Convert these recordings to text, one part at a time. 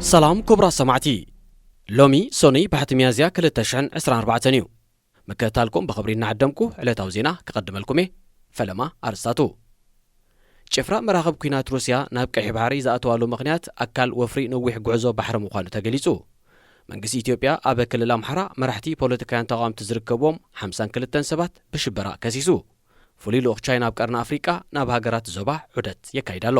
ሰላም ክቡራት ሰማዕቲ፣ ሎሚ ሶኑይ ባሕቲ ሚያዝያ ክልተ ሽሕን ዕስራን ኣርባዕተን እዩ። ምክትታልኩም ብኽብሪ እናዓደምኩ ዕለታዊ ዜና ክቐድመልኩም እየ። ፈለማ ኣርስታቱ። ጭፍራ መራኽብ ኲናት ሩስያ ናብ ቀይሕ ባሕሪ ዝኣተዋሉ ምኽንያት ኣካል ወፍሪ ነዊሕ ጉዕዞ ባሕሪ ምዃኑ ተገሊጹ። መንግስቲ ኢትዮጵያ ኣብ ክልል ኣምሓራ መራሕቲ ፖለቲካውያን ተቓወምቲ ዝርከብዎም ሓምሳን ክልተን ሰባት ብሽበራ ከሲሱ። ፍሉይ ልኡኽ ቻይና ኣብ ቀርኒ ኣፍሪቃ ናብ ሃገራት ዞባ ዑደት የካይድ ኣሎ።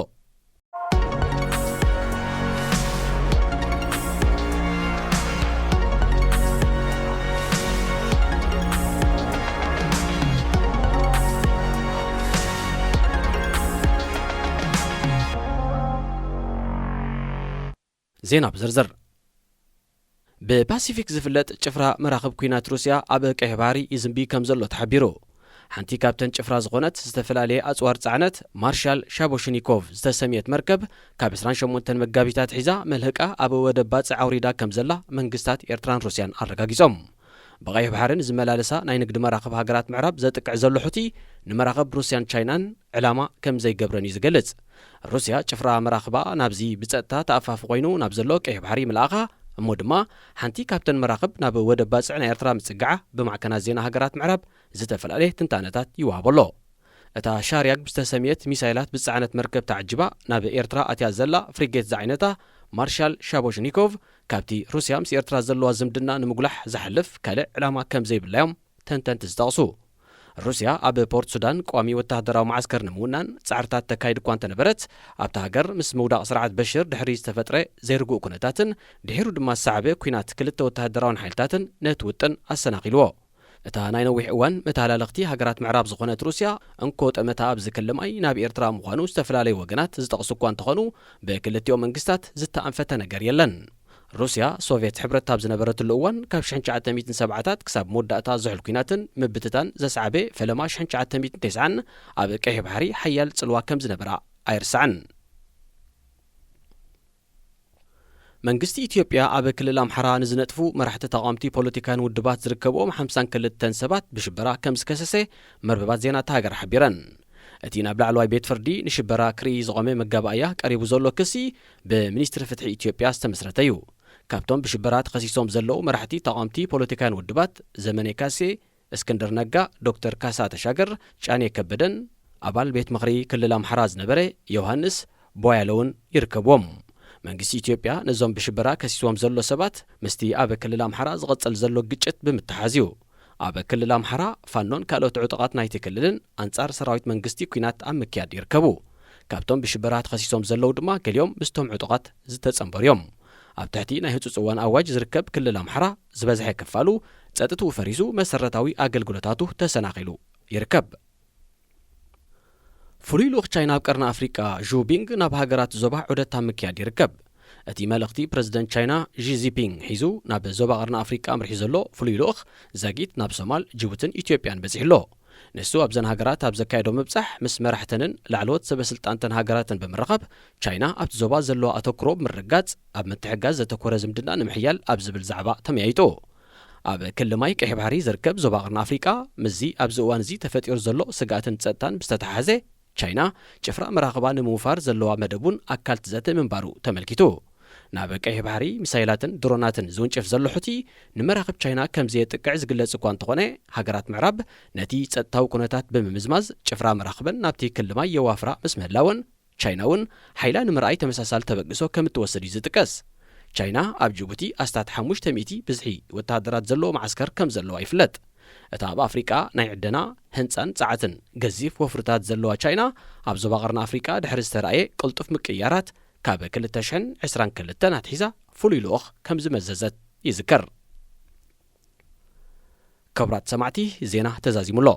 ዜና ብዝርዝር። ብፓሲፊክ ዝፍለጥ ጭፍራ መራኽብ ኲናት ሩስያ ኣብ ቀይሕ ባሕሪ ይዝንቢ ከም ዘሎ ተሓቢሩ። ሓንቲ ካብተን ጭፍራ ዝኾነት ዝተፈላለየ ኣጽዋር ጻዕነት ማርሻል ሻቦሽኒኮቭ ዝተሰምየት መርከብ ካብ ዕስራን ሸሞንተን መጋቢት ኣትሒዛ መልህቃ ኣብ ወደብ ባጽዕ ኣውሪዳ ከም ዘላ መንግስታት ኤርትራን ሩስያን ኣረጋጊጾም። ብቐይሕ ባሕርን ዝመላለሳ ናይ ንግዲ መራኽብ ሃገራት ምዕራብ ዘጥቅዕ ዘሎ ሑቲ ንመራኽብ ሩስያን ቻይናን ዕላማ ከም ዘይገብረን እዩ ዝገልጽ። ሩስያ ጭፍራ መራኽባ ናብዚ ብጸጥታ ተኣፋፊ ኮይኑ ናብ ዘሎ ቀይሕ ባሕሪ ምልኣኻ፣ እሞ ድማ ሓንቲ ካብተን መራኽብ ናብ ወደብ ባጽዕ ናይ ኤርትራ ምጽግዓ ብማዕከናት ዜና ሃገራት ምዕራብ ዝተፈላለየ ትንታነታት ይወሃቦ ኣሎ። እታ ሻርያግ ብዝተሰምየት ሚሳይላት ብዝጸዓነት መርከብ ተዓጂባ ናብ ኤርትራ ኣትያ ዘላ ፍሪጌት ዝዓይነታ ማርሻል ሻቦሽኒኮቭ፣ ካብቲ ሩስያ ምስ ኤርትራ ዘለዋ ዝምድና ንምጉላሕ ዝሓልፍ ካልእ ዕላማ ከም ዘይብላ እዮም ተንተንቲ ዝጠቕሱ። ሩስያ ኣብ ፖርት ሱዳን ቀዋሚ ወተሃደራዊ መዓስከር ንምውናን ጻዕርታት ተካይድ እኳ እንተነበረት፣ ኣብታ ሃገር ምስ ምውዳቕ ስርዓት በሽር ድሕሪ ዝተፈጥረ ዘይርጉእ ኩነታትን ድሒሩ ድማ ዝሰዓበ ኲናት ክልተ ወተሃደራውን ሓይልታትን ነቲ ውጥን ኣሰናኺልዎ። እታ ናይ ነዊሕ እዋን መተሃላለኽቲ ሃገራት ምዕራብ ዝኾነት ሩስያ፣ እንኮ ጠመታ ኣብዚ ክሊ ማይ ናብ ኤርትራ ምዃኑ ዝተፈላለዩ ወገናት ዝጠቕሱ እኳ እንተኾኑ፣ ብክልቲኦም መንግስታት ዝተኣንፈተ ነገር የለን። ሩስያ ሶቭየት ሕብረት ኣብ ዝነበረትሉ እዋን፣ ካብ ሽሕን ትሽዓተ ሚእትን ሰብዓታት ክሳብ መወዳእታ ዝሑል ኲናትን ምብትታን ዘስዓበ ፈለማ ሽሕን ትሽዓተ ሚእትን ተስዓን ኣብ ቀይሕ ባሕሪ ሓያል ጽልዋ ከም ዝነበራ ኣይርሳዕን። መንግስቲ ኢትዮጵያ ኣብ ክልል ኣምሓራ ንዝነጥፉ መራሕቲ ተቓወምቲ ፖለቲካን ውድባት ዝርከብዎም ሓምሳን ክልተን ሰባት ብሽበራ ከም ዝከሰሰ መርበባት ዜና እታ ሃገር ሓቢረን። እቲ ናብ ላዕለዋይ ቤት ፍርዲ ንሽበራ ክርኢ ዝቖመ መጋባእያ ቀሪቡ ዘሎ ክሲ ብሚኒስትሪ ፍትሒ ኢትዮጵያ ዝተመስረተ እዩ። ካብቶም ብሽበራ ተኸሲሶም ዘለዉ መራሕቲ ተቓወምቲ ፖለቲካውያን ውድባት ዘመነ ካሴ፣ እስክንድር ነጋ፣ ዶክተር ካሳ ተሻገር፣ ጫኔ ከበደን ኣባል ቤት ምኽሪ ክልል ኣምሓራ ዝነበረ ዮሃንስ ቦያለውን ይርከብዎም። መንግስቲ ኢትዮጵያ ነዞም ብሽበራ ከሲስዎም ዘሎ ሰባት ምስቲ ኣብ ክልል ኣምሓራ ዝቐጸል ዘሎ ግጭት ብምትሓዝ እዩ። ኣብ ክልል ኣምሓራ ፋኖን ካልኦት ዕጡቓት ናይቲ ክልልን ኣንጻር ሰራዊት መንግስቲ ኲናት ኣብ ምክያድ ይርከቡ። ካብቶም ብሽበራ ተኸሲሶም ዘለዉ ድማ ገሊኦም ምስቶም ዕጡቓት ዝተጸንበሩ እዮም። ኣብ ትሕቲ ናይ ህጹጽ እዋን ኣዋጅ ዝርከብ ክልል ኣምሓራ ዝበዝሐ ክፋሉ ጸጥትኡ ፈሪሱ መሰረታዊ ኣገልግሎታቱ ተሰናኺሉ ይርከብ። ፍሉይ ልኡኽ ቻይና ኣብ ቀርኒ ኣፍሪቃ ዡ ቢንግ ናብ ሃገራት ዞባ ዑደት ኣብ ምክያድ ይርከብ። እቲ መልእኽቲ ፕረዚደንት ቻይና ዢ ጂንፒንግ ሒዙ ናብ ዞባ ቀርኒ ኣፍሪቃ ኣምሪሑ ዘሎ ፍሉይ ልኡኽ ዛጊት ናብ ሶማል፣ ጅቡትን ኢትዮጵያን በጺሑ ኣሎ። ንሱ ኣብዘን ሃገራት ኣብ ዘካየዶ ምብጻሕ ምስ መራሕተንን ላዕለዎት ሰበ ስልጣንተን ሃገራትን ብምርኻብ ቻይና ኣብቲ ዞባ ዘለዋ ኣተኩሮ ብምርግጋጽ ኣብ ምትሕግጋዝ ዘተኮረ ዝምድና ንምሕያል ኣብ ዝብል ዛዕባ ተመያይጡ። ኣብ ክሊ ማይ ቀይሕ ባሕሪ ዝርከብ ዞባ ቀርኒ ኣፍሪቃ ምስዚ ኣብዚ እዋን እዚ ተፈጢሩ ዘሎ ስግኣትን ጸጥታን ብዝተተሓሓዘ ቻይና ጭፍራ መራኽባ ንምውፋር ዘለዋ መደብ እውን ኣካል እቲ ዘተ ምንባሩ ተመልኪቱ። ናብ ቀይሕ ባሕሪ ሚሳይላትን ድሮናትን ዝውንጭፍ ዘሎ ሑቲ ንመራኽብ ቻይና ከም ዘየጥቅዕ ዝግለጽ እኳ እንተኾነ፣ ሃገራት ምዕራብ ነቲ ጸጥታዊ ኩነታት ብምምዝማዝ ጭፍራ መራኽበን ናብቲ ክሊ ማይ የዋፍራ ምስ ምህላወን፣ ቻይና እውን ሓይላ ንምርኣይ ተመሳሳሊ ተበግሶ ከም እትወስድ እዩ ዝጥቀስ። ቻይና ኣብ ጅቡቲ ኣስታት ሓሙሽተ ሚእቲ ብዝሒ ወተሃደራት ዘለዎ መዓስከር ከም ዘለዋ ይፍለጥ። እታ ኣብ ኣፍሪቃ ናይ ዕደና፣ ህንጻን ጸዓትን ገዚፍ ወፍርታት ዘለዋ ቻይና፣ ኣብ ዞባ ቀርኒ ኣፍሪቃ ድሕሪ ዝተራእየ ቅልጡፍ ምቅይያራት፣ ካብ ክልተ ሽሕን ዕስራን ክልተን ኣትሒዛ ፍሉይ ልኡኽ ከም ዝመዘዘት ይዝከር። ክቡራት ሰማዕቲ፣ ዜና ተዛዚሙ ኣሎ።